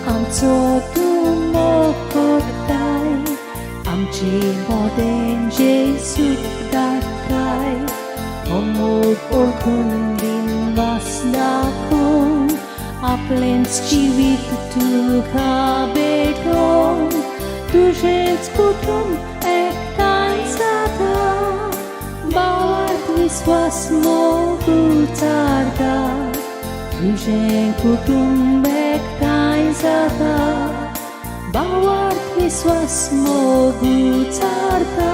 आमचो तूं मोग करताय, आमचे मोदें जेजूक दाखय, हो मोग ओळखून दिनवास दाखोवन आपलेंच जिवीत तुका भेटोवन तुजेंच कुटुंब एकठांय जाता, भावार्थ विस्वास मोग उचारता, तुजें कुटुंब एकठांय जाता, भावार्थ विस्वास मोग उचारता,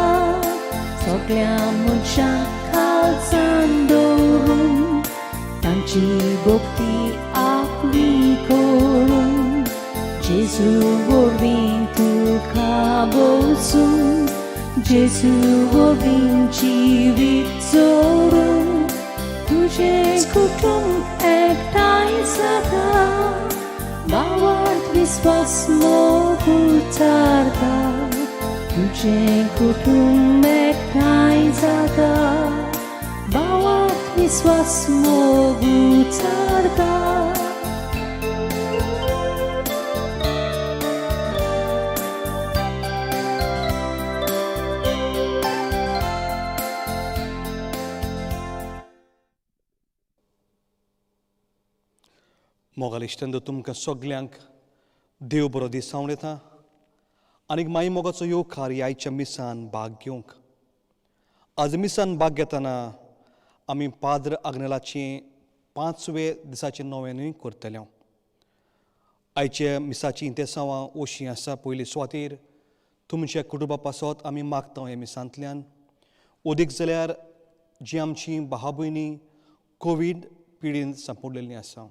सगळ्या मनशांक खालसान दवरून तांची भक्ती आपली करून जेजू वरवीं तुका भोवसून जेजू वरवीं जिवीत जोडून तुजें कुटुंब एकठांय जाता, भावार्थ विस्वास मोग उचारता, तुजें कुटुंब एकठांय जाता, भावार्थ विस्वास मोग उचारता. मोगाल इश्टंद तुमकां सगल्यांक देव बरो दीस हांव येता आनीक माई मोगाचो येवकार ह्या आयच्या मिसान भाग घेवंक. आज मिसान भाग घेतना आमी पाद्र आग्नेलाचें पांचवे दिसाचे नोवेनूय करतले. आयच्या मिसाची इंतेसांवां ओशी आसा. पयली सुवातेर तुमच्या कुटुंबा पासत आमी मागता ह्या मिसांतल्यान. ओदीक जाल्यार जी आमची भाव भयणी कोवीड पिडीन सांपडलेली आसा,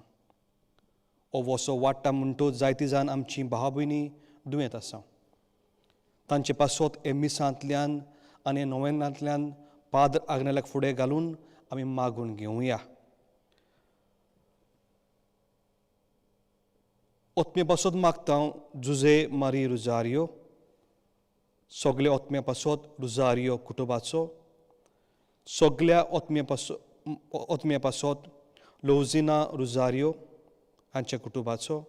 हो वसो वाडटा म्हणटच जायती जाण आमची भाव भयणी दुयेंत आसा, तांचे पासत हे मिसांतल्यान आनी नोवेनांतल्यान पाद्र आग्नेलाक फुडें घालून आमी मागून घेवया. ओतमे पासत मागता जुजे मारी रुजारियो, सगल्या ओतम्या पासत रुजारियो कुटुंबाचो, सगल्या ओतम्या पासत लोजिना रुजारियो हांच्या कुटुंबाचो,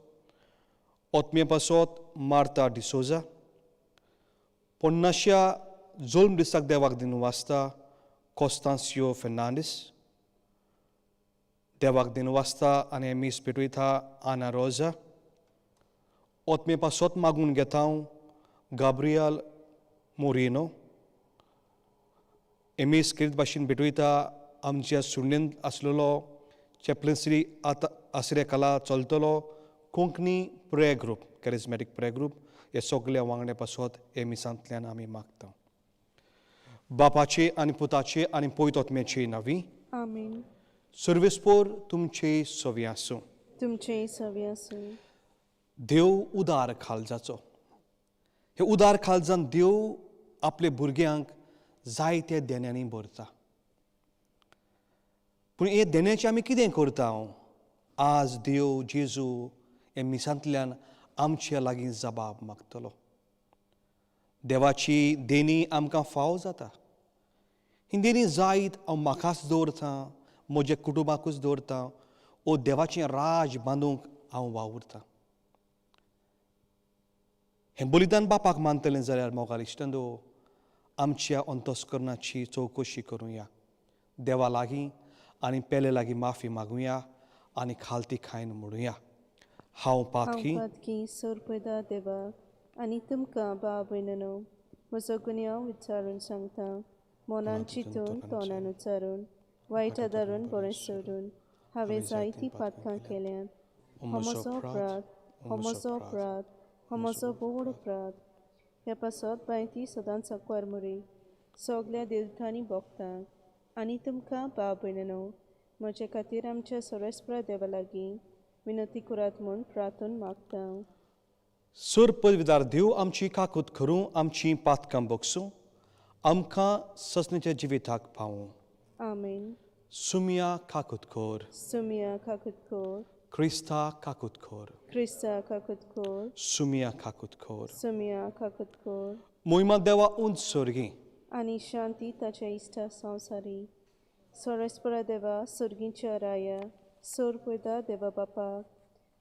ओतम्या पासत मार्ता डिसोजा, पन्नाश्या जोल्म दिसाक देवाक दिवन वाचता कोस्तांसियो फेर्नांडीस, देवाक दिवन वाचता आनी मीस पेटयता आना रोजा, ओतमे पासत मागून घेता गाब्रियल मोरिनो, एमीस किर्त भाशेन भेटयता आमच्या सुण्णेंत आसलेलो चॅपलन्सी आतां आसरे कला चलतलो Konkani prayer group, charismatic prayer group, हे सगल्या वांगड्या पासत हे मिसांतल्यान आमी मागता. बापाचे आनी पुताचे आनी पवित्र आत्म्याचे नांवी आमेन. सर्वेस्पोर तुमचे सवी आसूं. तुमचेय सवी आसूं. देव उदार खालजाचो, हे उदार खालजान देव आपले भुरग्यांक जायते देण्यांनी भरता. पूण हे देण्याचें आमी कितें करता? आज देव जेजू हे मिसांतल्यान आमच्या लागीं जबाब मागतलो. देवाची देणी आमकां फाव जाता. ही देणी जायत हांव म्हाकाच दवरता, म्हज्या कुटुंबाकूच दवरता, ओ देवाचें राज बांदूंक हांव वावुरतां. हें बलिदान बापाक मानतलें जाल्यार मोगाल इश्टांनो, आमच्या अंतस्करणाची चवकशी करुया, देवा लागीं आनी पेले लागीं माफी मागुया आनी खालती खायन म्हणुया, हांव पातकी हांव पातकी सोरपदा देवा आनी तुमकां भाव भयणीनो म्हजो गुन्यांव विचारून सांगता, मनान चिंतून तोंडान उच्चारून वायट आदारून बरें सोडून हांवें जायतीं पातकां केल्यांत. हो म्हजो अपराध, हो म्हजो अपराध, हो म्हजो व्हड अपराध. ह्या पासत बांयती सदांच साकवार मुरी सगल्या देवतांनी भोगता आनी तुमकां भाव भयणीनो म्हजे खातीर आमच्या सर्वेस्परा देवा लागीं विनंती करात म्हूण प्रार्थून मागता. सर पदवीदार देव आमची काकूत करूं, आमची पातकां बगसूं, आमकां ससनेच्या जिविताक पावूं. आमेन. सुमिया काकूत कर, सुमिया काकूत कर, क्रिस्ता काकूत कर, क्रिस्ता काकूत कर, सुमिया काकूत कर, सुमिया काकूत कर. मोहिमा देवा उंच सोर्गी आनी शांती ताच्या इश्टा संवसारी. सर्वेस्परा देवा सर्गीच्या राया सोर पयता देवा बापा,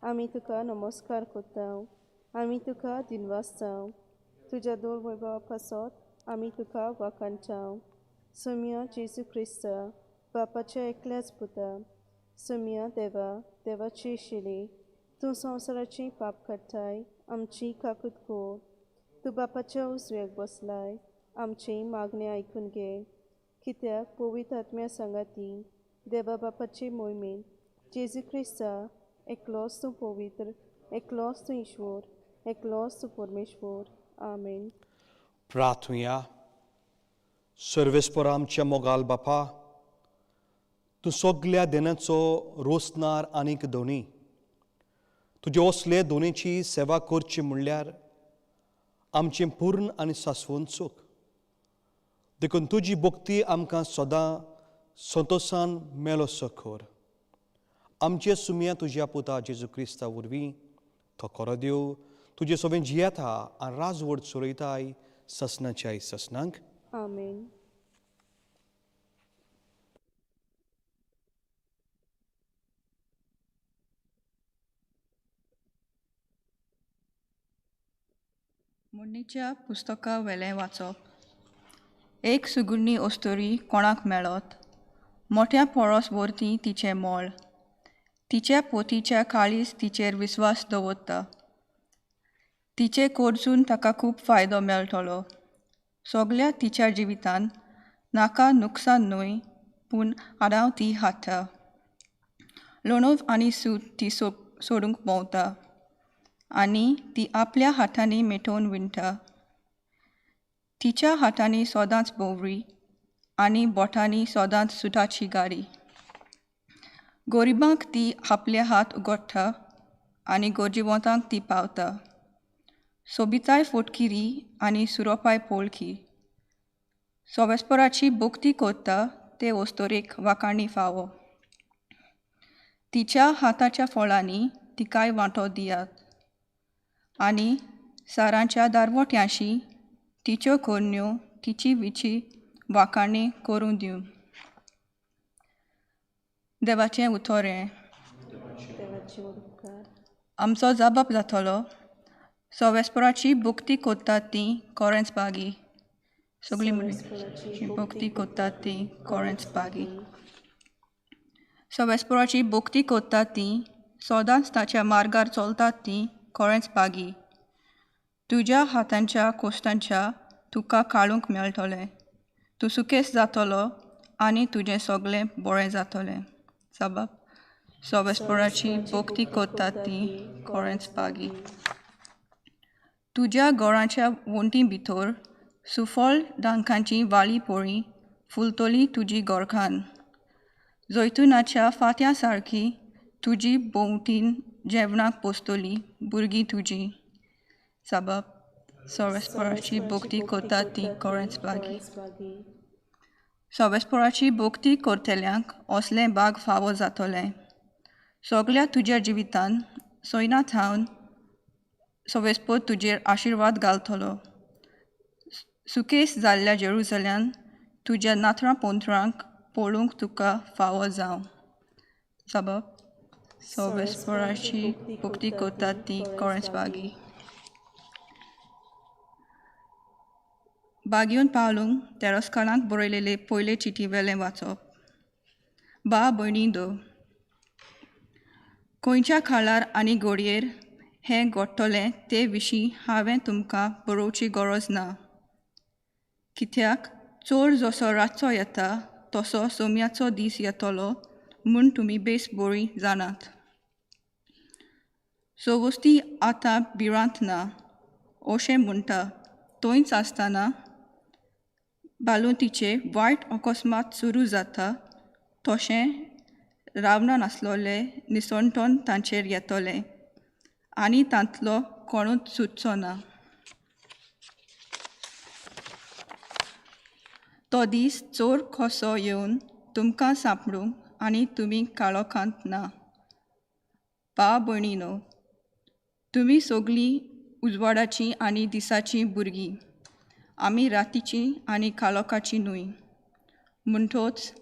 आमी तुका नमस्कार करता, आमी तुका दिनवासता, तुज्या दोर वैभवा पासत आमी तुका वाखाणटा. सोमिया जेजू क्रिस्ता बापाच्या एकल्याच पुता, सोमिया देवा देवाची शिली, तूं संवसाराची पाप काडटाय आमची काकूत कर. तूं बापाच्या उजव्याक बसलाय, आमची मागणें आयकून घे. कित्याक पवित्र आत्म्या सांगाती देवा बापाचे मोहिमेन जेजू क्रिस्ता एकलोच तूं पवित्र, एकलोच तूं ईश्वर, एकलोच तूं परमेश्वर. आमेन. प्रार्थुया. सर्वेस्पर आमच्या मोगाल बापा, तूं सगल्या देण्याचो रोसनार आनीक धोनी, तुजे असले दोनीची सेवा करची म्हणल्यार आमचें पूर्ण आनी सासवून चूक. देखून तुजी भक्ती आमकां सदां संतोसान मेलो कर. आमचे सुमया तुज्या पुता जेजू क्रिस्ता वरवीं तो खरो देव तुजे सोबें जियेता आनी राजवट चलयताय ससनाच्या ससनांक. आमेन. मुन्नीच्या पुस्तका वेलें वाचप. एक सुगुर्णी अस्तुरी कोणाक मेळत, मोठ्या पळस वरती तिचें मोळ, तिच्या पोतीच्या काळीज तिचेर विस्वास दवरता, तिचे कोरसून ताका खूब फायदो मेळटलो. सगल्या तिच्या जिवितान नाका नुकसान न्हय, पूण आडाव ती हाता. लोणव आनी सूत ती सोडूंक भोंवता आनी ती आपल्या हातांनी मेटोवन विणटा. तिच्या हातांनी सदांच भोंवरी आनी बोटांनी सदांच सुताची गाडी. गरिबांक ती आपले हात उगडटा आनी गरजेवंतांक ती पावता. सोबिताय फोटकिरी आनी सुरोपाय पोळकी. सोवेस्पराची भक्ती करता ते वस्तोरेक वाखाणी फावो. तिच्या हाताच्या फळांनी तिकाय वांटो दियात आनी सारांच्या दारवट्यांशी तिच्यो करण्यो तिची विची वाखाणी करूं दिवं. देवाचें उतर हें. आमचो जाबाब जातलो. सोवेस्पराची भक्ती करतात ती कोरेंच बागी. सगळीं म्हणून भक्ती करतात ती कोरेंच बागी. सोवेस्पराची भक्ती करतात ती सदांच ताच्या मार्गार चलतात ती कोरेंच बागी. तुज्या हातांच्या कोश्टांच्या तुका काडूंक मेळटलें. तूं सुकेस जातलो आनी तुजें सगळें बरें जातलें. साबाब सोवेस्पराची भक्ती करतात ती कोरेंच बागी. तुज्या घराच्या वण्टी भितर सुफळ दांकांची वाली पोळी फुलतली तुजी गोरखान. जैतुनाच्या फांत्या सारकी तुजी भोंवतीन जेवणाक पोसतली भुरगीं तुजी. साबाब सोवेस्पराची भक्ती करतात ती कोरेंच बागी. सोवेस्पराची भक्ती करतल्यांक असलें बाग फावो जातलें. सगल्या तुज्या जिवितान सोयना थावन सोवेस्पोर तुजेर आशिर्वाद घालतलो. सुकेस जाल्ल्या जेरुजल्यान तुज्या नातरां पोंतरांक पळोवंक तुका फावो जावं. साबाब सोवेस्पराची भक्ती करतात ती कोरेंच बागी. बागयोन पावलूंक तेरस्कारांक बरयलेले पयले चिटी वेलें वाचप. बा भयणी दो खंयच्या काळार आनी घडयेर हें घडटलें ते विशीं हांवें तुमकां बरोवची गरज ना. कित्याक चोर जसो रातचो येता तसो सोम्याचो दीस येतलो म्हूण तुमी बेस बरी जाणात. सवस्ती आतां भिरांत ना अशें म्हणटा थंयच आसतना बालुंतीचे वायट अकस्मात सुरू जाता तशें रावणा नासलोले निसणटोन तांचेर येतलें आनी तांतलो कोणूच सुटचो ना. तो दीस चोर कसो येवन तुमकां सांपडूं आनी तुमी काळोखांत ना. भा भयणीनो तुमी सगळीं उजवाडाचीं आनी दिसाचीं भुरगीं. आमी रातीचीं आनी काळोखाचीं न्हय. म्हणटोच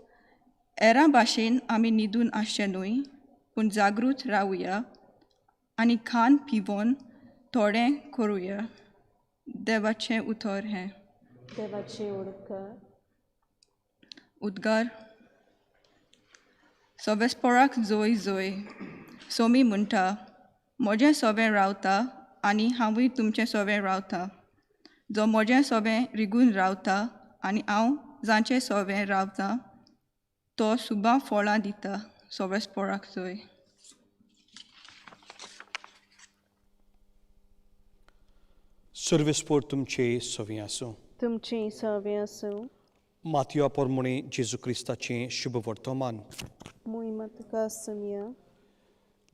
हेरां भाशेन आमी न्हिदून आसचें न्हय पूण जागृत रावया आनी खान पिवोन थोडें करुया. देवाचें उतर हें. देवाचे उपकार. उद्गार. सोवेस्पोराक जोय जोय. सोमी म्हणटा म्हजें सोवें रावता आनी हांवूय तुमचें सोवें रावता. जो म्हजें सोवें रिगून रावता आनी हांव जांचें सोवें रावता तो सुबा फळां दिता. सोवेस्पोराक जोय. सर्वेस्पोर तुमचे सवी आसूं. तुमचें सवें आसूं. मातयो पोरमुणे जेजू क्रिस्ताचें शुभ वर्तमान. मोहिमा तुका आसुया.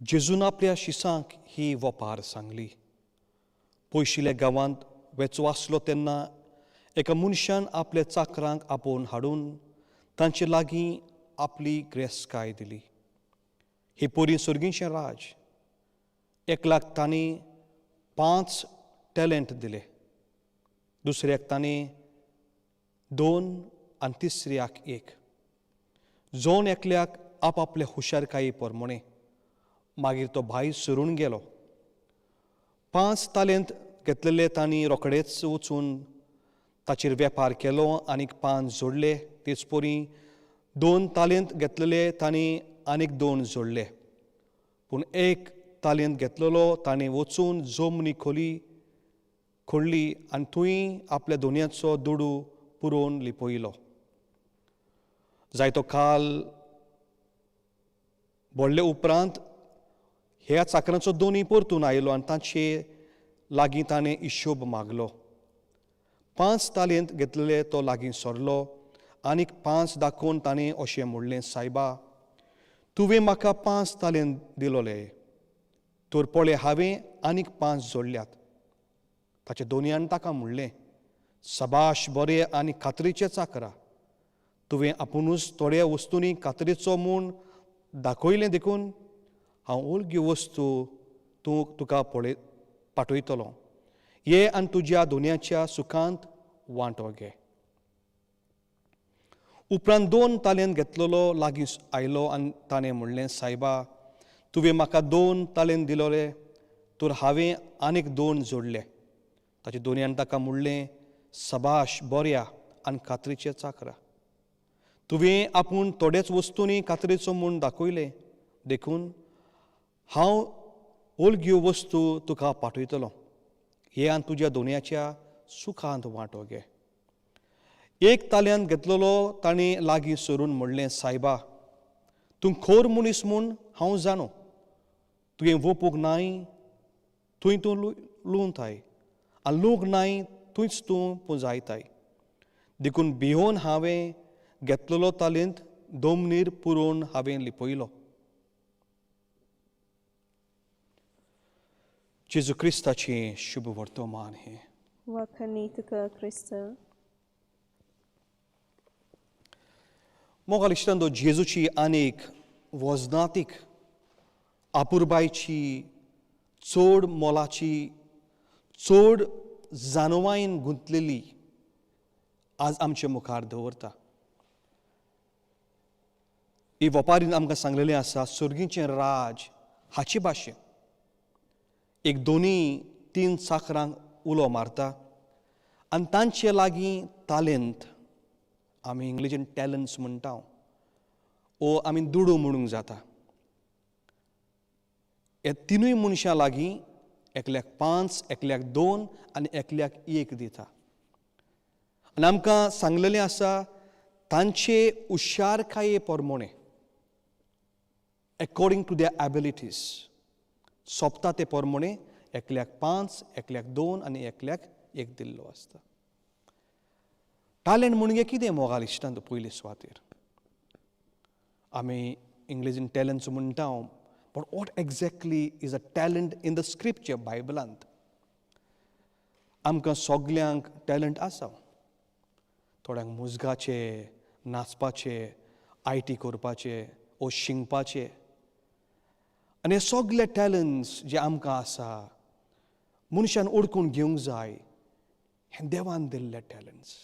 जेजून आपल्या शिसांक ही वपार सांगली. पयशिल्ल्या गांवांत वेचो आसलो तेन्ना एका मनशान आपल्या चाकरांक आपोवन हाडून तांचे लागीं आपली ग्रेसकाय दिली. ही परी सर्गीचें राज. एकल्याक तांणी 5 टॅलंट दिले, दुसऱ्याक तांणी 2 आनी तिसऱ्याक 1. जोन एकल्याक आपआपले हुशारकाये प्रमाणे. मागीर तो भायर सरून गेलो. 5 तालेंत घेतलेले तांणी रोखडेच वचून ताचेर वेपार केलो आनीक 5 जोडले. तेच परी 2 तालेंत घेतलेले तांणी आनीक 2 जोडले. पूण 1 तालेंत घेतलेलो ताणें वचून जमनी खोली खोडली आनी थंय आपल्या दोनयाचो दुडू पुरोवन लिपयलो. जायतो काल व्हडले उपरांत ह्या चाकरांचो दोनी परतून आयलो आनी तांचे लागीं ताणें हिशोब मागलो. 5 तालेंत घेतलेले तो लागीं सरलो आनीक 5 दाखोवन ताणें अशें म्हणलें, सायबा, तुवें म्हाका 5 तालेंत दिलोले, तर पळय हांवें आनीक 5 जोडल्यात. ताच्या दोनयान ताका म्हणलें, सबाश, बरें आनी खात्रीचे चाकरा, तुवें आपुणूच थोड्या वस्तूंनी खात्रीचो म्हूण दाखयलें, देखून हांव ओलग्यो वस्तू तूं तुका पळय पाठयतलो. ये आनी तुज्या दोनयाच्या सुखांत वांटो घे. उपरांत 2 तालेंत घेतलेलो लागीं आयलो आनी ताणें म्हणलें, सायबा, तुवें म्हाका 2 तालेंत दिलोले, तर हांवें आनीक 2 जोडले. ताच्या दोनयान ताका म्हणलें, सबाश, बऱ्या आनी खात्रीचे चाकरा, तुवें आपूण थोड्याच वस्तूंनी खात्रीचो म्हूण दाखयलें, देखून हांव ओलग्यो वस्तू तुका पाठयतलो. हे आनी तुज्या दोनयाच्या सुखांत वांटो घे. 1 ताल्यांत घेतलेलो ताणें लागीं सरून म्हणलें, सायबा, तूं खोर मनीस म्हूण हांव जाणो, तुवें वोपूंक नाय थंय तूं लुंवताय आनी लुवंक नाय थंयच तूं पुंजायताय, देखून भियोन हांवें घेतलेलो तालेंत दोमनीर पुरोवन हांवें लिपयलो. जेजू क्रिस्ताचें शुभ वर्तमान हें. वाखाणी तुका क्रिस्ता. मोगाल इश्टांनो, जेजूची आनीक वजनातीक आपुरबायची चड मोलाची चड जानवायन गुंतलेली आज आमचे मुखार दवरता. ही वपारीन आमकां सांगलेलें आसा, सर्गीचें राज हाचे भाशेन एक दोनी 3 चाकरांक उलो मारता आनी तांचे लागीं तालेंत, आमी इंग्लिशीन टॅलंट्स म्हणटा ओ आमी दुडू म्हणूंक जाता. हे 3 मनशां लागीं एकल्याक 5, एकल्याक 2 आनी एकल्याक 1 दिता. आनी आमकां सांगलेलें आसा तांचे हुशारकाये प्रमाणे, एकोर्डिंग टू their abilities, सोंपता ते प्रमाणे एकल्याक 5, एकल्याक 2 आनी एकल्याक 1 दिल्लो आसता. टॅलंट म्हणजे कितें मोगाल इश्टांत? पयले सुवातेर आमी इंग्लिशीन टॅलंट्स म्हणटा, but what exactly is a talent in the scripture? बायबलांत आमकां सगल्यांक टॅलंट आसा. थोड्यांक मुजगाचे, नाचपाचे, I T करपाचे ओ शिंकपाचे, आनी हे सगले टॅलंट्स जे आमकां आसा मनशान ओडकून घेवंक जाय, हें देवान दिल्ले टॅलंट्स.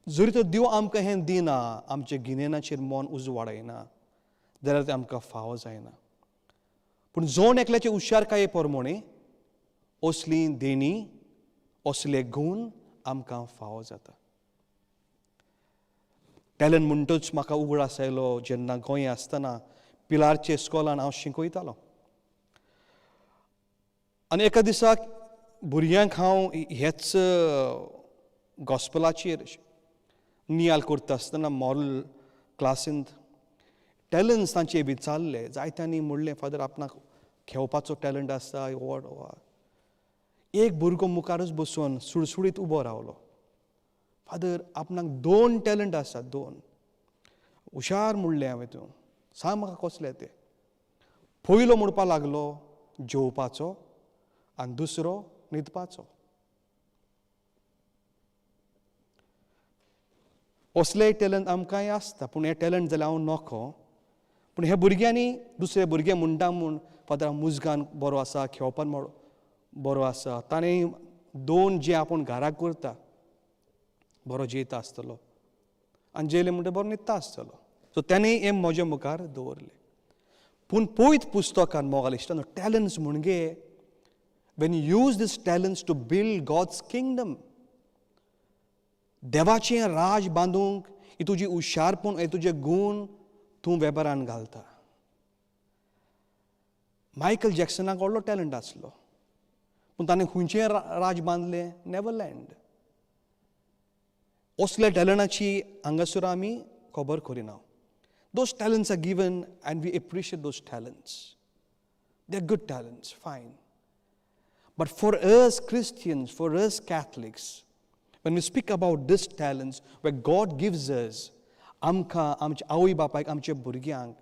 जरी तर देव आमकां हें दिना, आमच्या गिन्यानाचेर मन उजवाडयना जाल्यार तें आमकां फावो जायना. पूण जोण एकल्याचे हुशारकाये प्रमाणे असली देणी, असले गूण आमकां फावो जाता. टॅलंट म्हणटच म्हाका उगडास आयलो जेन्ना गोंय आसतना पिलारचे इस्कोलान हांव शिकयतालो आनी एका दिसाक भुरग्यांक हांव हेच गॉस्पलाचेर नियाल करता आसतना मॉरल क्लासींत टॅलंट्स तांचे विचारले. जायत्यांनी म्हणलें, फादर आपणाक खेळपाचो टॅलंट आसा, व्हड. एक भुरगो मुखारूच बसून सुळसुळीत उबो रावलो, फादर आपणाक 2 टॅलंट आसा, 2. हुशार म्हणलें हांवें, तूं सांग म्हाका कसले ते. पयलो म्हणपा लागलो जेवपाचो आनी दुसरो न्हिदपाचो. असलेय टॅलंट आमकांय आसता, पूण हे टॅलंट जाल्यार हांव नको. पूण हे भुरग्यांनी दुसरे भुरगे म्हणटा म्हूण फादर हांव मुजगान बरो आसा, खेळपान बरो आसा, ताणें 2 जे आपूण घराक करता बरो जेयता आसतलो आनी जेयले म्हणटा बरो न्हिदता आसतलो. सो ताणें हें म्हज्या मुखार दवरलें. पूण पयत पुस्तकान मोगाल इश्टानो, टॅलंट्स म्हणजे when you use this talents to build God's kingdom, देवाचें राज बांदूंक ही तुजी हुशारपण, हे तुजे गूण तूं वेपारान घालता. मायकल जॅक्सनाक व्हडलो टॅलंट आसलो, पूण ताणें खंयचें राज बांदलें? नेवरलँड. असल्या टॅलंटाची हांगासर आमी खबर करिना. Those talents are given and we appreciate those talents. They are good talents, fine. But for us Christians, for us Catholics, when we speak about these talents where God gives us, आमकां आमच्या आवय बापायक आमच्या भुरग्यांक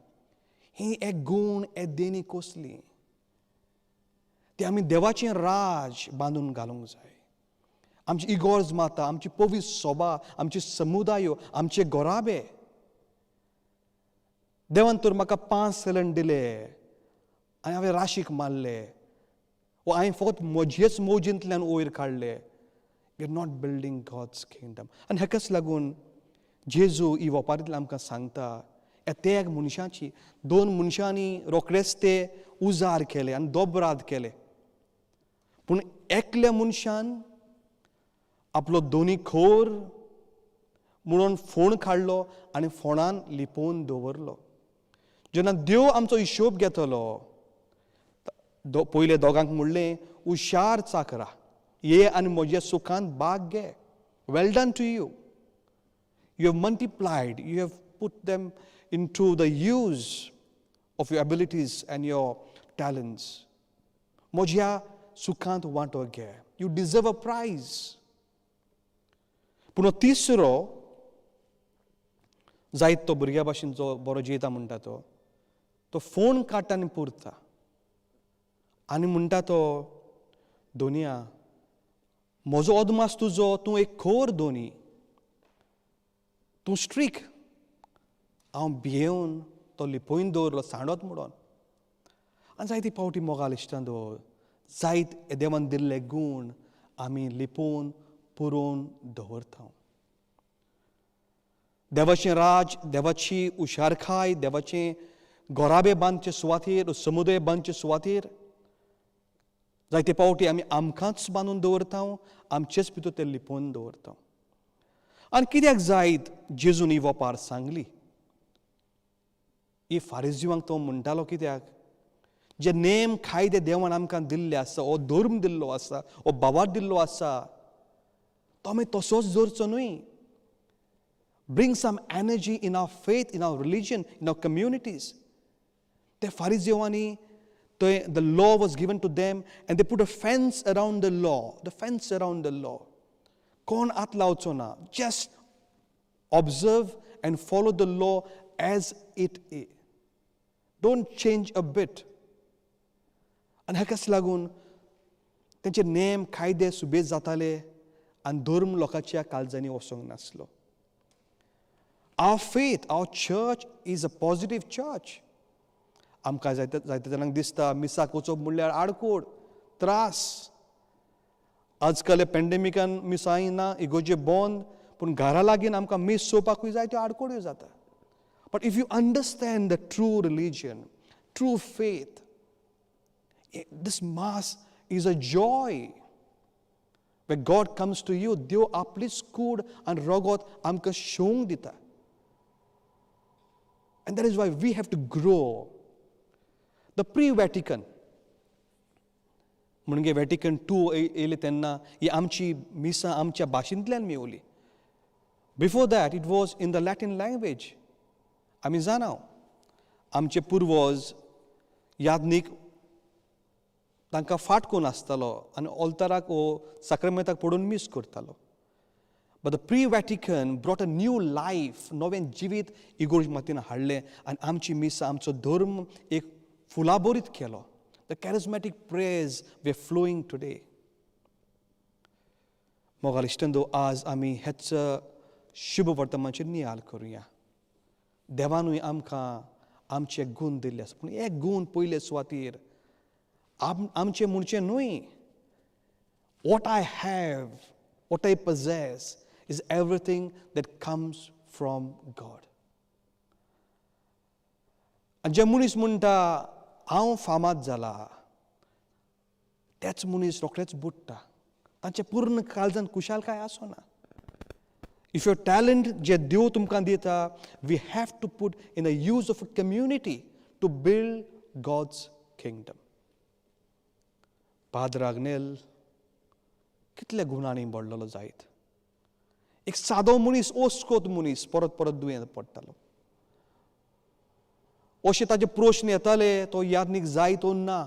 ही एक गूण एक देणी कसली ते आमी देवाचें राज बांदून घालूंक जाय. आमची इगोर्ज माता, आमची पवित्र सोबा, आमची समुदायो, आमचे गोराबे. देवान तर म्हाका 5 टॅलंट दिले आनी हांवें राशीक मारले वा हांवें फकत म्हजेच मौजेंतल्यान वयर काडले. We are not building God's kingdom. आनी हाकाच लागून जेजू ही वपारींतल्यान आमकां सांगता, ह्या त्या मनशाची 2 मनशांनी रोखडेच ते उजार केले आनी दोबराद केले, पूण एकल्या मनशान आपलो दोनी खोर म्हणून फोण काडलो आनी फोणान लिपोवन दवरलो. जेन्ना देव आमचो हिशोब घेतलो, पयले दोगांक म्हणलें, हुशार चाकरा, ये आनी म्हज्या सुखान भाग घे. Well done to you, you have multiplied, you have put them into the use of your abilities and your talents. म्हज्या सुखांत वांटो घे, you deserve a prize. पूण तिसरो जायत तो भुरग्या भाशेन जो बरो जेयता म्हणटा तो, तो फोन काडटा आनी पुरता आनी म्हणटा तो, दोनया म्हजो अदमास तुजो, तूं एक खोर दोनी, तूं स्ट्रीक. हांव भियेवन तो लिपोवन दवरलो सांडत म्हणून. आनी जायते फावटी मोगाल इश्टां जायत देवान दिल्ले गूण आमी लिपोवन पुरोवन दवरता. देवाचें राज, देवाची हुशारकाय, देवाचें गोराबे बांदचे सुवातेर, समुदाय बांदचे सुवातेर जायते फावटी आमी आमकांच बांदून दवरता, आमचेच भितर ते लिपोवन दवरता. आनी कित्याक जायत जेजून ही वपार सांगली? ही फारिजीवांक तो म्हणटालो कित्याक, जे नेम कायदे देवान आमकां दिल्ले आसा, हो धर्म दिल्लो आसा, हो बाबार दिल्लो आसा, तो आमी तसोच दवरचो न्हय. Bring some energy in our faith, in our religion, in our communities. ते फारिजीवांनी the law was given to them and they put a fence around the law, the fence around the law. कोण हात लावचो ना, just observe and follow the law as it is. Don't change a bit. आनी हाकाच लागून तेंचे नेम कायदे सुबेज जाताले आनी धर्म लोकांच्या काळजांनी वचोंक नासलो. Our faith, our church is a positive church. आमकां जायते जायते जाणांक दिसता मिसाक वचप म्हणल्यार आडकोड, त्रास. आजकाल पेंडेमिकान मिसांय ना, इगोर्जे बंद, पूण घरा लागीं आमकां मीस चोवपाकूय जायत्यो आडकोड्यो जाता. But if you understand the true religion, true faith, this mass is a joy. When God comes to you, देव आपलीच कूड आनी रगत आमकां शोंक दिता. And that is why we have to grow. The pre-Vatican, म्हणजे वॅटिकन 2 येयले तेन्ना ही आमची मिसां आमच्या भाशेंतल्यान मेवली. Before that it was in the Latin language. आमी जाणा आमचे पुर्वज याज्ञीक तांकां फाट कोन्न आसतालो आनी ऑल्ताराक वो साक्रमेंताक पडून मीस करतालो. But the pre-Vatican brought a new life, नवें जिवीत इगोर्ज मातीन हाडलें आनी आमची मिसां, आमचो धर्म एक फुलाबरीत केलो. The charismatic prayers were flowing today. मोगाल इश्टंदो, आज आमी हेच शुभ वर्तमानाचेर नियाल करुया. देवानूय आमकां आमचे गूण दिल्ले आसा, पूण एक गूण पयले सुवातेर आमचें म्हणचें न्हय. What I have, what I possess is everything that comes from God. आनी जे मनीस म्हणटा हांव फामाद जाला, तेच मनीस रोखडेच बुडटा. तांचे पूर्ण काळजान खुशालकाय आसना. If your talent जे देव तुमकां दिता, we have to put in the use of a community to build God's kingdom. Padre Agnel कितल्या गुणांनी भरलेलो जायत. एक सादो मनीस, ओस्कोत मनीस, परत परत दुयेंत पडटालो. अशे ताजे प्रश्न येताले, तो यादनीक जाय तो ना.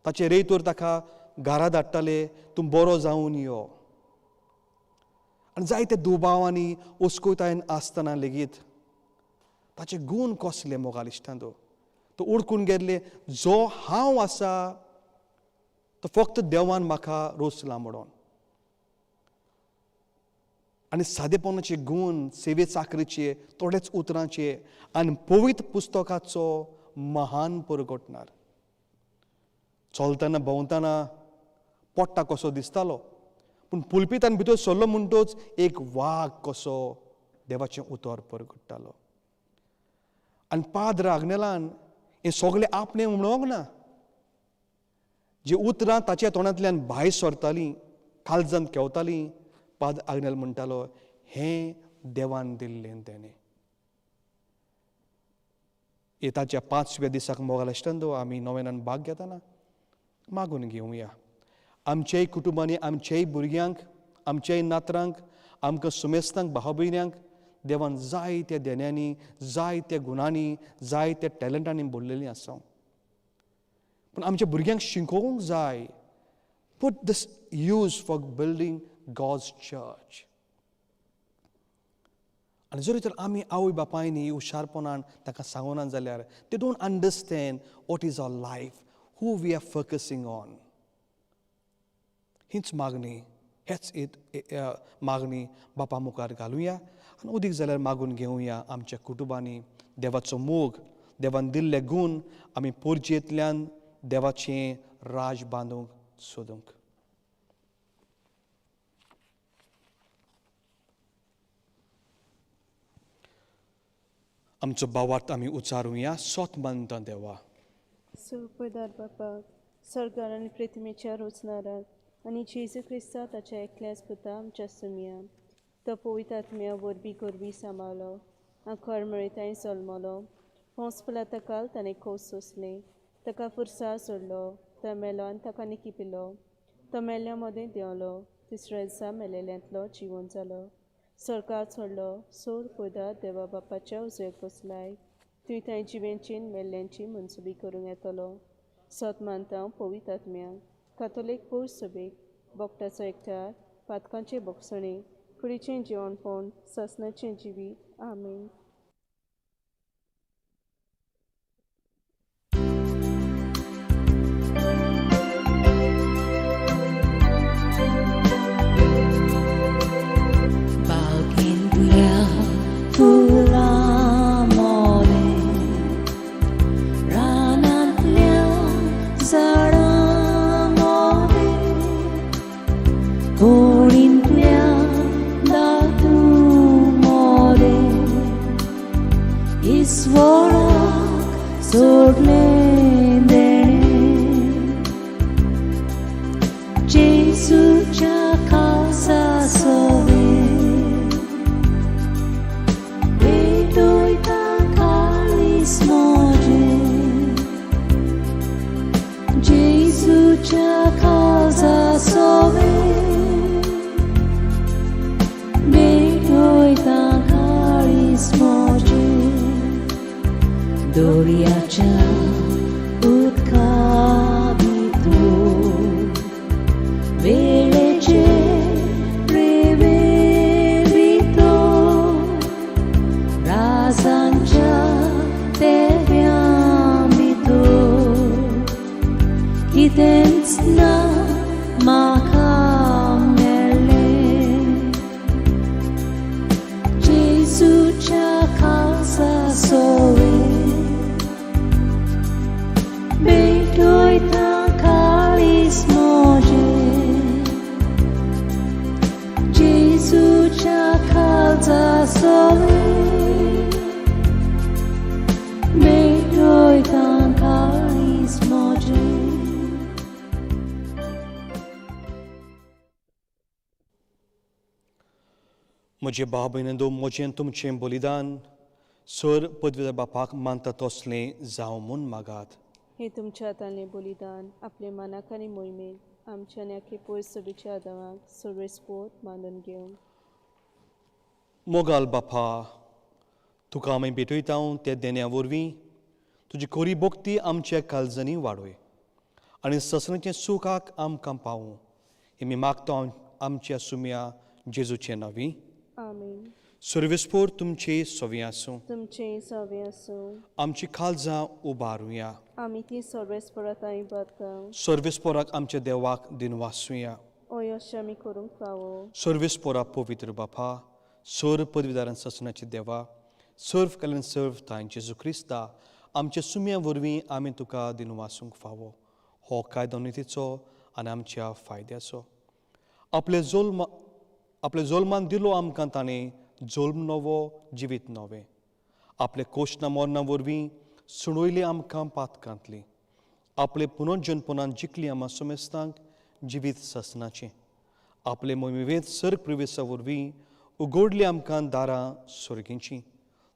ताचे रेयतोर ताका घरा धाडटाले, तूं बरो जावन यो. आनी जायते दुबावांनी ओस्कोतायेन आसतना लेगीत ताचे गूण कसले मोगाल इश्टान, तो उडकून गेल्ले जो हांव आसा तो फक्त देवान म्हाका रोसला म्हणून. आनी सादेपणाचे गूण, सेवे चाकरीचे, थोडेच उतरांचे आनी पवित्र पुस्तकाचो महान परगटणार. चलतना भोंवतना पोट्टा कसो दिसतालो, पूण पुलपितान भितर सरलो म्हणटच एक वाग कसो देवाचें उतर परगट्टालो. आनी पाद्र आग्नेलान हें सगळें आपणें म्हणूंक ना, जी उतरां ताच्या तोंडांतल्यान भायर सरतालीं, काळजांत केवतालीं, पाद्र आग्नेल म्हणटालो हें देवान दिल्लें तेणें. येताच्या 5व्या दिसाक मोगाल इश्टांनो आमी नव्यान भाग घेतना मागून घेवया. आमच्याय कुटुंबांनी, आमच्याय भुरग्यांक, आमच्याय नातरांक, आमकां सुमेस्तांक, भाव भयण्यांक देवान जायत्या देण्यांनी, जायत्या गुणांनी, जायत्या टॅलंटांनी भरलेलीं आसा. पूण आमच्या भुरग्यांक शिकोवंक जाय. Put this use for building God's church. आनी जरी तर आमी आवय बापायनी हुशारपणान ताका सांगना जाल्यार they don't understand what is our life, who we are focusing on. हीच मागणी, हेच मागणी बापा मुखार घालुया आनी उदीक जाल्यार मागून घेवया. आमच्या कुटुंबांनी देवाचो मोग, देवान दिल्ले गूण आमी पोरजेंतल्यान देवाचें राज बांदूंक सोदूंक. आमचो भावार्थ आमी उचारुया. सोत मानता देवा. सुरपदार बापा, सर्गार आनी पृथ्वीच्या रोचणाराक आनी जेजू क्रिस्ता ताच्या एकल्याच पुता आमच्या सुमया, तो पवित्र आत्म्या वरवीं गोरवी सांबाळलो, आंखर मेळताय जल्मलो, पोंस पिलाताकाल ताणें खोस सोंसलें, ताका फुरसार सोडलो, तो मेलो आनी ताका निकी पिलो, तो मेल्ल्या मदें देंवलो, तिसऱ्या दिसा मेलेल्यांतलो जिवन जालो, सरकार सोडलो, सोर पयदा देवा बापाच्या उजवेक बसलाय, तुवें थंय जिवेंची मेल्ल्यांची मनसुबी करूंक येतलो. सत मानता पवित्र आत्म्या, कातोलीक पोर सभेक, बोकटाचो एकठार, पातकांचे बोगसणे, कुडीचें जिवनपण, ससनाचें जिवीत. आमेन. म्हजे भाव भयणींनो, म्हजें तुमचें बलिदान सर पदवीधर बापाक मानता तसलें जावं म्हूण मागात. हे तुमच्या हातांतलें बलिदान आपले मनाक आनी मोहिमेक आमच्या आनी आखे पयस सभेच्या आदावाक सर्वेस्पोत मानून घेवं. मोगाल बापा, तुका आमी भेटयता त्या देण्या वरवीं तुजी खोरी भक्ती आमच्या काळजांनी वाडय आनी ससनाचें सुखाक आमकां पावूं. हें मी मागता आमच्या सुम्या जेजूचे नांवी. आमेन. सर्वेस्पोर तुमचे सवी आसूं. तुमचे सवे आसूं. आमची काळजां उबारुया. आमी ती सर्वेस्पराताय बाता. सर्वेस्पोराक आमच्या देवाक दिनवासुया. ओय अशें आमी करूंक फावो. सर्वेस्पोरा पवित्र बापा, सर्व पदवीदारान ससनाचे देवा, सर्व कल्याण सर्व तांय जेजू क्रिस्ता आमच्या सुम्या वरवीं आमी तुका दिनवासूंक फावो. हो कायदो नितीचो आनी आमच्या फायद्याचो. आपले जोल्मान दिलो आमकां ताणें जोल्म नवो जिवीत नवें. आपले कोशना मरणां वरवीं सुणयली आमकां पातकांतली. आपले पुनर्जनपणान जिखली आमा समेस्तांक जिवीत ससनाचें. आपले मोहिमेंत सर्ग प्रवेसा वरवीं उगडली आमकां दारां सर्गींची.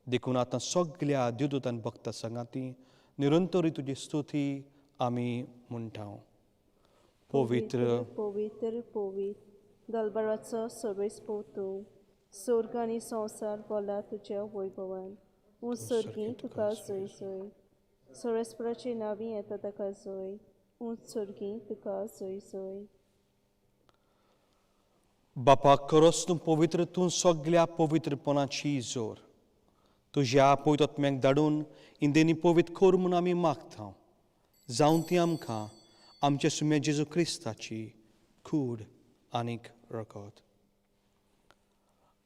देखून आतां सगल्या देवदूतान भक्ता सांगाती निरंतरी तुजी स्तुती आमी म्हणटा. पवित्र पवित्र पवित्र दलबराचो सर्वेस्पोर तूं, स्वर्ग आनी संवसार भरला तुज्या वैभवान. ऊंच सर्गी तुका जय जय. सर्वेस्पराचे नांवी येता ताका जय. ऊंच सर्गी तुका जय जय. बापा खरोच तूं पवित्र, तूं सगल्या पवित्रपणाची जोर. तुज्या पवित्र आत्म्याक धाडून इंदेनी पवित्र कर म्हूण आमी मागता. जावन ती आमकां आमच्या सुम्या जेजू क्रिस्ताची कूड आनीक रगत.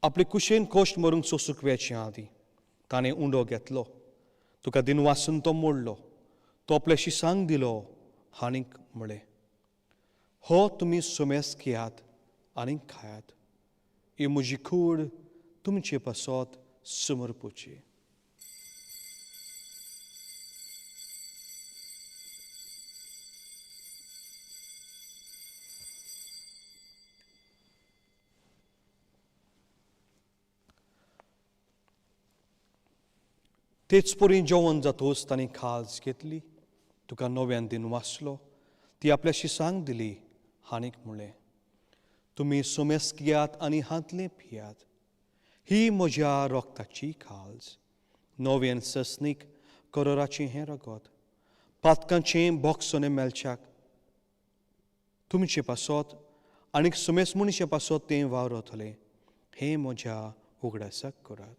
आपले कुशेन कश्ट मरूंक सोसूंक वेचे आदीं ताणें उंडो घेतलो, तुका दिनवासून तो मोडलो, तो आपल्या शिसांक दिलो आनीक म्हळें, हो तुमी सुमेस घेयात आनी खायात, ही म्हजी कूड तुमचे पासत समर्पुची. तेच परी जेवण जातोच ताणें खाज घेतली, तुका नव्यान दिन वाचलो, ती आपल्या शिसांक दिली आनीक म्हळें, तुमी सोमेस घेयात आनी हांतलें पियात, ही म्हज्या रोगताची खाज, नव्यान ससनीक करोराचें हें रगत, पातकांचें बोक्सोने मेळच्याक तुमचे पासत आनीक सुमेस मनशे पासत तें वावरतलें, हें म्हज्या उगडासाक करात.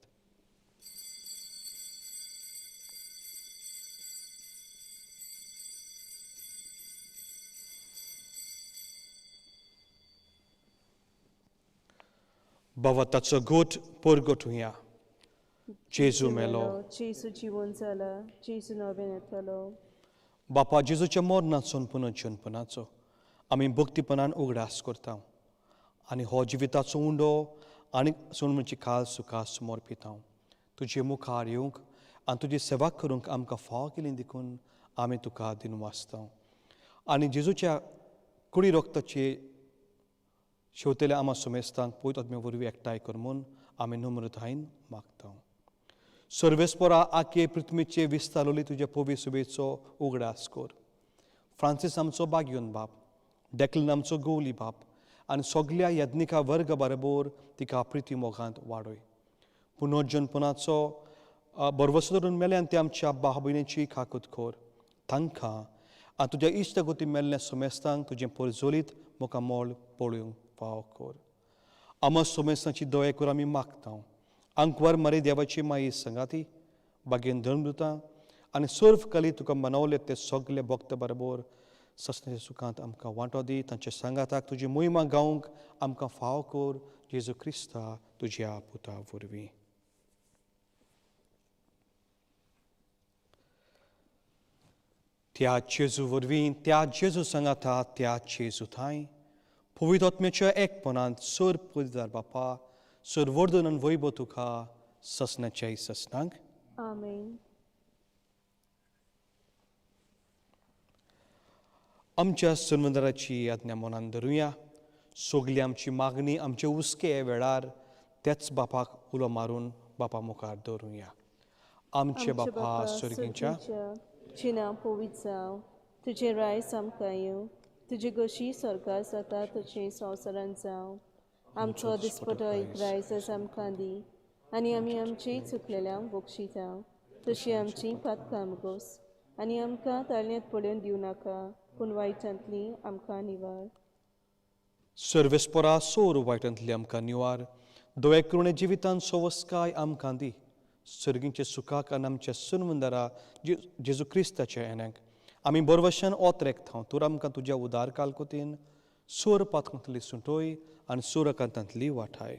बाबा ताचो गोट परगटुया. जेजू मेलो, जेजू जिवन जाला, जेजू नवें येतलो. बापा जेजूच्या मरणाचो पुनर्जनपणाचो आमी भक्तीपणान उगडास करता आनी हो जिविताचो उंडो आनी सोडमची खाल सुखा समर्पिता. तुजे मुखार येवंक आनी तुजी सेवा करूंक आमकां फाव केली देखून आमी तुका दिनवासता. आनी जेजूच्या कुडी रक्ताचे शेवतेल्या आमा सुमेस्तांक पयत आत्मे वरवीं एकठांय कर म्हूण आमी नम्रतायेन मागता. सर्वेस्पोरा आखे पृथ्वीचे विस्तारवली तुज्या पवी सुबेचो उगडास कर. फ्रांसीस आमचो बागयोन बाप, डेक्लन आमचो गोवली बाप आनी सगल्या यज्ञिका वर्ग बरोबर तिका प्रिती मोगांत वाडय. पुनर्जनपणाचो बरवसो धरून मेल्यान ते आमच्या भाव भयणीची खाकूत कर. तांकां आनी तुज्या इश्टगती मेल्ल्या सुमेस्तांक तुजें परजोलीत मुखामोल पळोवंक फाव कर. आमा सोमेस्तांची दया कर आमी मागता. आंकवार मारी देवाची माई संगाती बागेन धर्मदुतां आनी सर्व कली तुका मनवले ते सगले भक्त बरोबर ससनाच्या सुखांत आमकां वांटो दी. तांच्या सांगाताक तुजी मोहिमा गावंक आमकां फाव कर. जेजू क्रिस्ता तुज्या पुता वरवीं. त्या जेजू वरवीं, त्या जेजू सांगाता, त्या जेजू थांय पवित्र आत्म्याच्या एकपणांत सर पवित्र बापा, सर वर्धन आनी वैभव तुका ससनाच्याय ससनांक. आमेन. आमच्या सन्मंदराची आज्ञा मनान धरुया. सगली आमची मागणी आमचे हुस्के वेळार त्याच बापाक उलो मारून बापा मुखार दवरुया. आमचे बापा सर्गींच्या, तुजें नांव पवित्र जावं, तुजें रायस आमकां येवं, तुजी गोशी स्वर्गार जाता तशें संवसारांत जावं. आमचो दिसपटो एक रायस आमकां दी आनी आमी आमचे चुकलेल्यांक बक्षिता, तशी आमची पातकां आमगोस आनी आमकां ताळण्यांत पळोवन दिवं नाका पूण वायटांतली आमकां निवार. सर्वेस्परा सोर वायटांतली आमकां निवार, दोळे करुणे जिवितान सोवस्काय आमकां दी, सर्गींचे सुखाक आनी आमच्या सुनवंदरा जेजू क्रिस्ताच्या येण्याक आमी बरवशान ओत रेखता. तूं आमकां तुज्या उदार कालकुतीन सोर पातकांतली सुटोय आनी सुरकांतांतली वाठाय.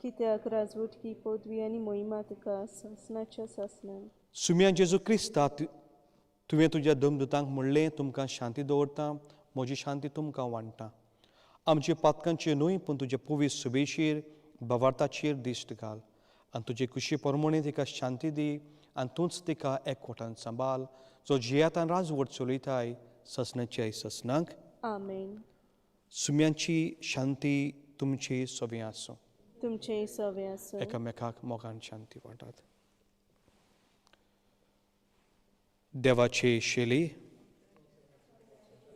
कित्याक राजवटकी पदवी आनी मोहिमा तुका सासणाच्या सासणां. सुम्या जेजू क्रिस्ता, तुवें तुज्या दमदुतांक म्हणलें, तुमकां शांती दवरता, म्हजी शांती तुमकां वांट्टा. आमचे पातकांचे न्हय पूण तुजे पुवीस सुबेशीर बवार्थाचेर दिश्ट घाल आनी तुजे कुशी परमणे तिका शांती दी आनी तूंच तिका एकवटान सांबाळ, जो जियातान राजवट चलयताय ससनाच्या ससनाक. आमेन. सुम्यांची शांती तुमची सवी आसूं. तुमचेय सवे आसूं. एकामेकाक मोगान शांती वांटात. देवाची शेली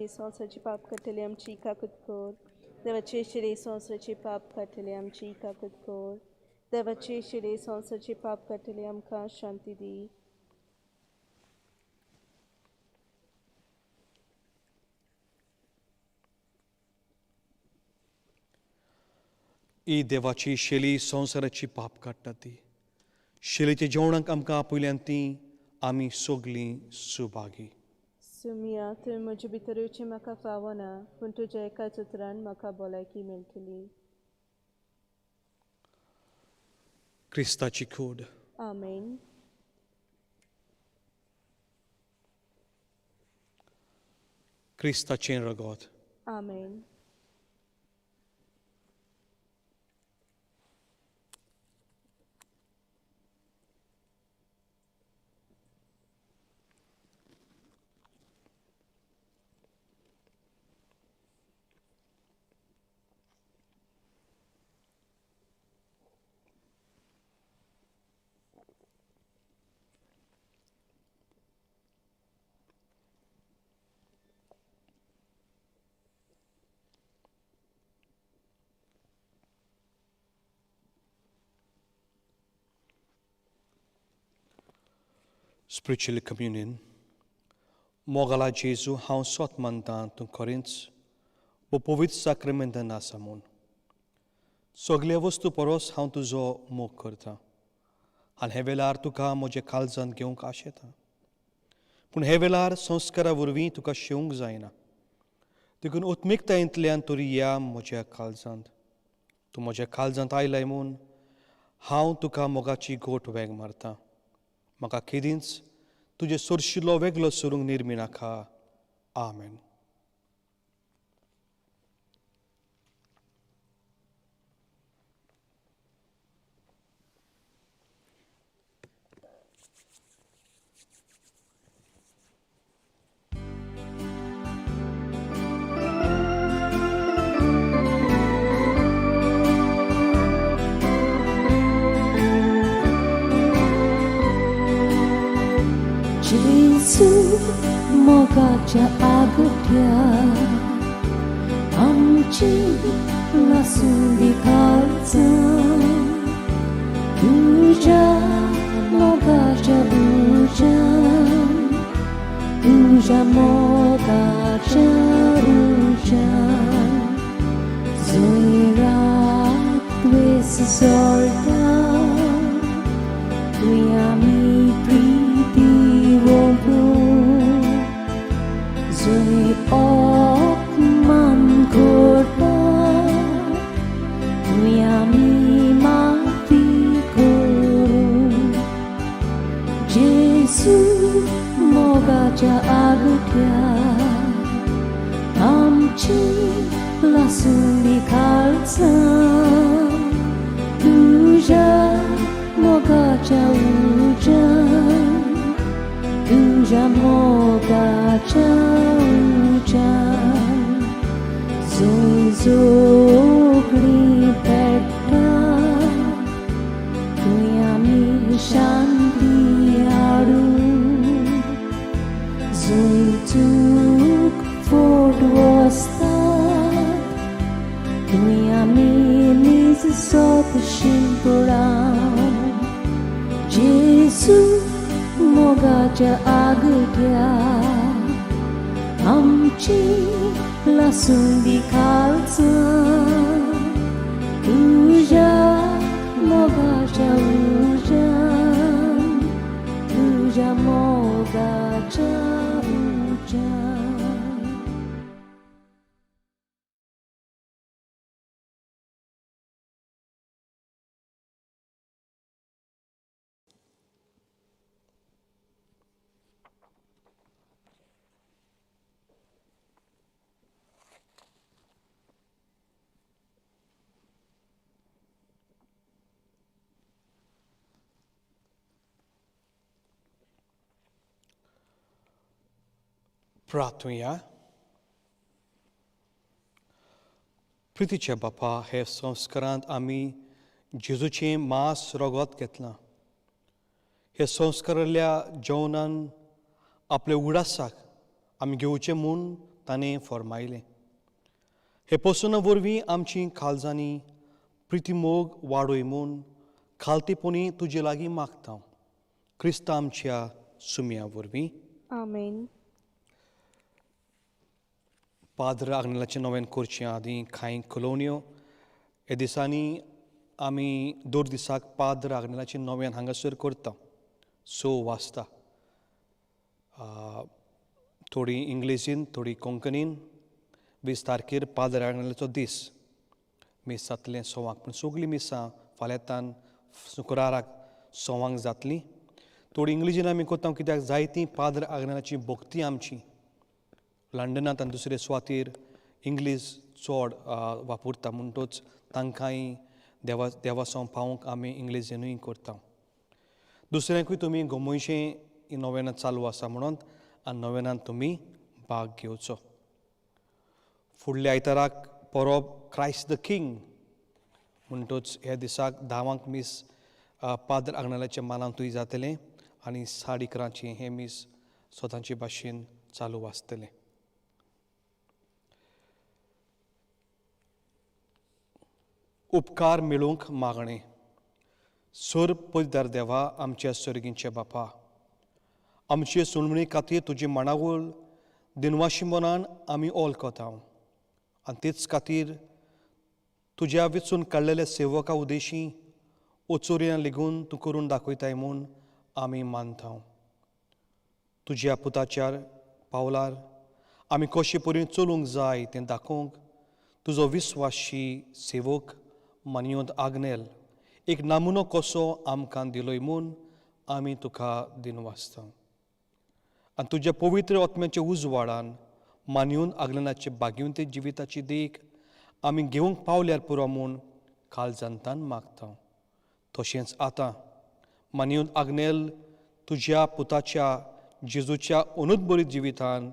संवसाराची पाप काडटली आमची काकूत कर. देवाचे शिरे संवसाराची पाप काडटली आमची काकूत कर. देवाचे शिरे संवसाराची पाप काडटली आमकां शांती दी. ही देवाची शेली संवसाराची पाप काडटा ती शेलीच्या जेवणाक आमकां आपयल्यान ती आमी सगलीं सुभागी. सुमिया, तुवें म्हजे भितर येवचें म्हाका फावना, पूण तुज्या एकाच उतरान म्हाका भलायकी मेळटली. क्रिस्ताची कूड. आमेन. क्रिस्ताचें रगत. आमेन. Spiritual communion. मोगाला जेजू, हांव स्वत मानता तूं खरेंच वो पवित्र साक्रामेंतान आसा म्हूण. सगल्या वस्तू परस हांव तुजो मोग करता आनी हे वेळार तुका म्हज्या काळजांत घेवंक आशेता, पूण हे वेळार संस्कारा वरवीं तुका शेवंक जायना, देखून उत्मिकतायेंतल्यान तरी या म्हज्या काळजांत. तूं म्हज्या काळजांत आयलाय म्हूण हांव तुका मोगाची गोट वेग मारता. म्हाका केदींच तुजे सोरशिल्लो वेगळो सरूंक निर्मी नाका. आमेन. जेजू मोगाच्या आगट्या आमची लासूंदी काळजां, तुज्या मोगाच्या उज्यान, तुज्या मोगाच्या उज्यान जंय रात द्वेस जळटा थंय आमी प्रिती ओंपूं, जंय अपमान करता थंय आमी माफी करूं. जेजू मोगाच्या आगट्या आमची लासूंदी काळजां, तुज्या मोगाच्या उज्यान, तुज्या मोगाच्या उज्यान जंय जोगळीं पेट्टा थंय आमी शांती हाडूं, जंय चूक फोट वसतात थंय आमी नीज सोत शिंपडावं. जेजू मोगाच्या आगट्या आमची लासुंदी काळजां तुज्या मोगाच्या उज्यान तुज्या मोगाच्या उज्यान. प्रार्थुया. प्रितीचे बापा, हे संस्कारांत आमी जेजूचें मांस रगत घेतलां. हे संस्कारांतल्या जेवणान आपले उडासाक आमी घेवचें म्हूण ताणें फर्मायलें. हे पसना वरवीं आमची काळजांनी प्रितीमोग वाडय म्हूण खालतीपणी तुजे लागीं मागता, क्रिस्ता आमच्या सुमया वरवीं. आमेन. पाद्र आग्नेलाचें नवें करचें आदीं कांय कलोन्यो हे दिसांनी आमी दर दिसाक पाद्र आग्नेलाचें नव्यान हांगासर करता. 6 वाजता, थोडी इंग्लिशीन थोडी कोंकणीन. 20 तारखेर पाद्र आग्नेलाचो दीस, मीस जातलें 1:15, पूण सगळीं मिसां फाल्यांतान शुक्राराक 1:15 जातलीं. थोडी इंग्लिशीन आमी करता कित्याक जायतीं पाद्र आग्नेलाची भक्ती आमची लंडनांत आनी दुसरे सुवातेर इंग्लीश चड वापरता, म्हणटच तांकांय देवासांव पावोवंक आमी इंग्लिजीनूय करता. दुसऱ्यांकूय तुमी गोमयशें ही नोवेनां चालू आसा म्हणून आनी नोवेनान तुमी भाग घेवचो. फुडल्या आयताराक परब क्रायस्ट the king, म्हणटच ह्या दिसाक 10 मीस पाद्र आग्नेलाच्या मानांतूय जातलें आनी 11:30 हें मीस सदांचे भाशेन चालू आसतलें. उपकार मेळूंक मागणें. सर पयदार देवा, आमच्या सर्गींच्या बापा, आमचे सुनवणी खातीर तुजी माणावळ दिनवाशी मनान आमी ओलखता आनी तेच खातीर तुज्या वेंचून काडलेल्या सेवका उदेशी ओचोरयां लेगून तूं करून दाखयताय म्हूण आमी मानता. तुज्या पुताच्या पावलार आमी कशे परी चलूंक जाय तें दाखोवंक तुजो विस्वाशी सेवक मानयोंत आग्नेल एक नमुनो कसो आमकां दिलोय म्हूण आमी तुका दिनवासता. आनी तुज्या पवित्र आत्म्याच्या उजवाडान मानयून आग्नेलाचे भाग्यवंत जिविताची देख आमी घेवंक पावल्यार पुरो म्हूण काळजांतान मागता. तशेंच आतां मानयून आग्नेल तुज्या पुताच्या जेजूच्या अनुदबरीत जिवितान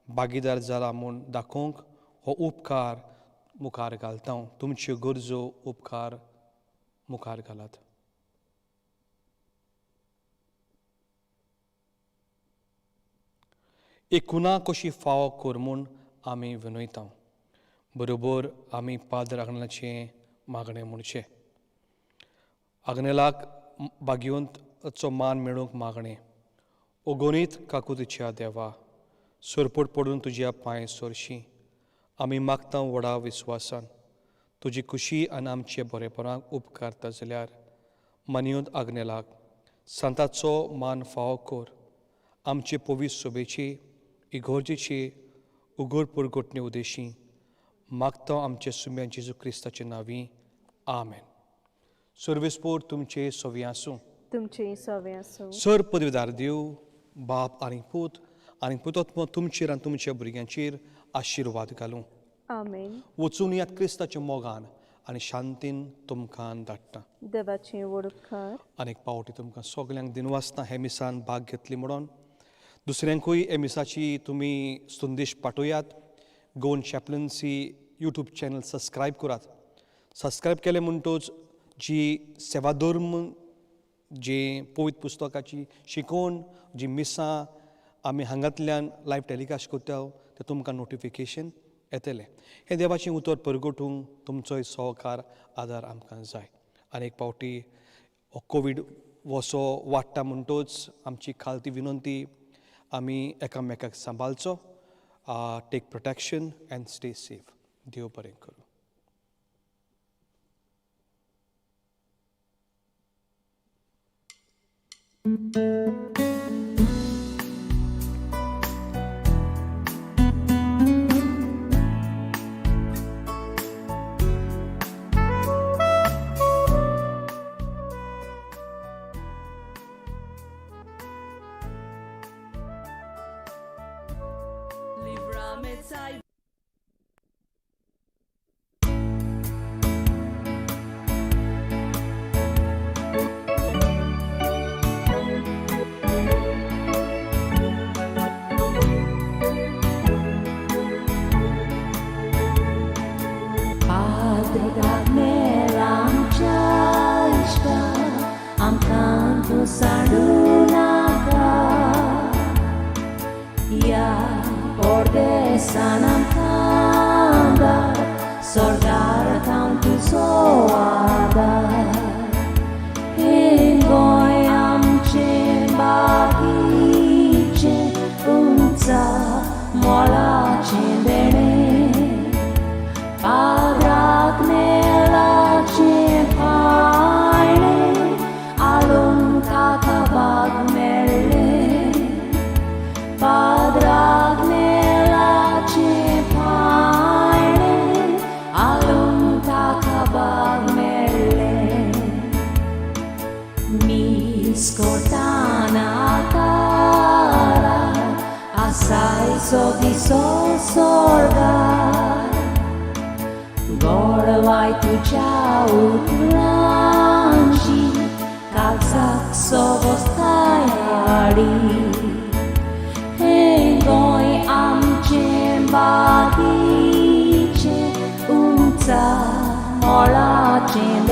भागीदार जाला म्हूण दाखोवंक हो उपकार मुखार घालता. तुमच्यो गरजो उपकार मुखार घालात. एकूणा कशी फावो कर म्हूण आमी विनयता. बरोबर आमी पाद्र आग्नेलाचें मागणें म्हणचें. आग्नेलाक भाग्यवंताचो मान मेळूंक मागणें. ओगोनीत काकुतीच्या देवा, सरपट पडून तुज्या पांय सोरशी आमी मागता व्हडा विस्वासान तुजी खुशी आनी आमचे बरेपणाक उपकारता जाल्यार मानयोंत आग्नेलाक सांताचो मान फावो कर. आमचे पवित्र सोबेची इगोर्जेची उगड पुरगोटणे उदेशी मागता आमचे सुम्या जेजू क्रिस्ताचे नांवी. आमेन. सर्वेस्पोर तुमचे सोवी आसूं. तुमचे सोवे आसूं. सर पदवीदार देव बाप आनी पूत आनी पुतात्मो तुमचेर आनी तुमच्या भुरग्यांचेर आशिर्वाद घालूं. आमेन. वचून यात क्रिस्ताच्या मोगान आनी शांतीन तुमकां धाडटा. देवाचे व्हड उपकार. आनी एक पावटी तुमकां सगल्यांक दिनवासता हे मिसान भाग घेतली म्हणून. दुसऱ्यांकूय हे मिसाची तुमी संदेश पाठोयात. Goan chaplaincy YouTube channel subscribe करात. सबस्क्रायब केलें म्हणटच जी सेवाधर्म जी पवित्र पुस्तकाची शिकोवण जी मिसां आमी हांगांतल्यान लायव टेलिकास्ट करता तें तुमकां नोटिफिकेशन येतलें. हें देवाचें उतर परगटूंक तुमचोय सहकार आदार आमकां जाय. आनी एक पावटी हो कोवीड वसो वाडटा म्हणटच आमची खालती विनंती आमी एकामेकाक सांबाळचो. Take protection and stay safe. देव बरें करूं. गोडवाय तुज्या उतरांची काळजाक सोबस्ताय हाडी. हें गोंय आमचें बागीचें उंचा मोळाचें.